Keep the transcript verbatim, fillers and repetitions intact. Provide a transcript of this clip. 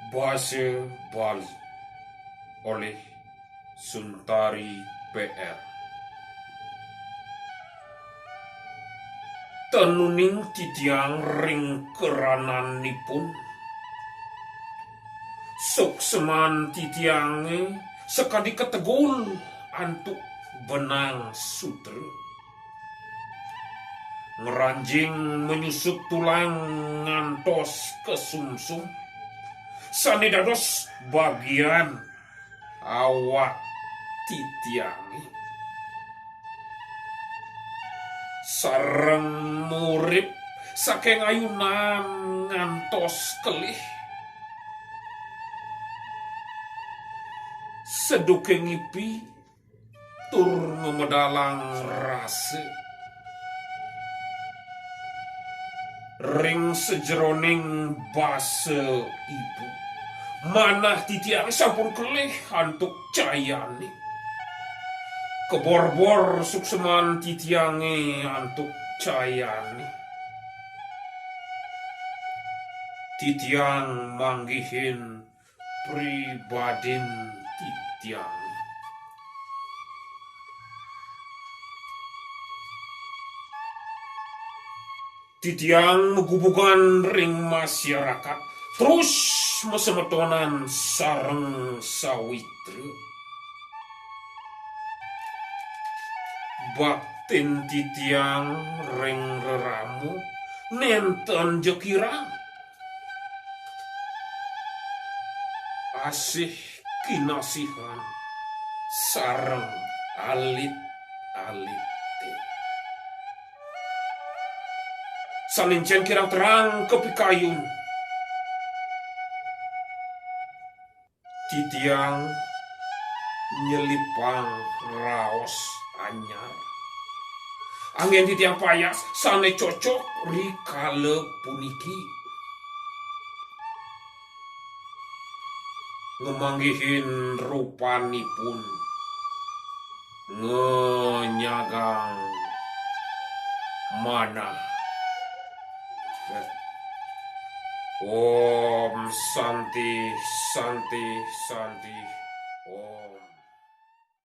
Basa Bali oleh Suntari P R. Ten uning titiang ring karananipun, suksman titiange sakadi kategul antuk benang sutra. Ngranjing manyusup tulang ngantos kasumsum, sane dados bagian awak titiange. Sareng murip saking ayunan ngantos kelih. Seduke ngipi tur ngamedalang rasa ring sajeroning basa ibu. Manah titiang sampun kelih antuk cayane. Keborbor suksman titiange antuk cayane. Titiang manggihin pribadin titiang. Titiang magubugan ring masyarakat, terus masemetonan sareng sawitra. Baktin titiang ring rerama nenten ja kirang. Asih kinasihan sareng alit-alite. Sane encen kirang terang kapikayun. Titiang nyelipang raos anyar. Anggen titiang payas sane cocok rikala puniki. Ngamanggihin rupanipun ngenyagang manah. Om Santi, Santi, Santi, Om.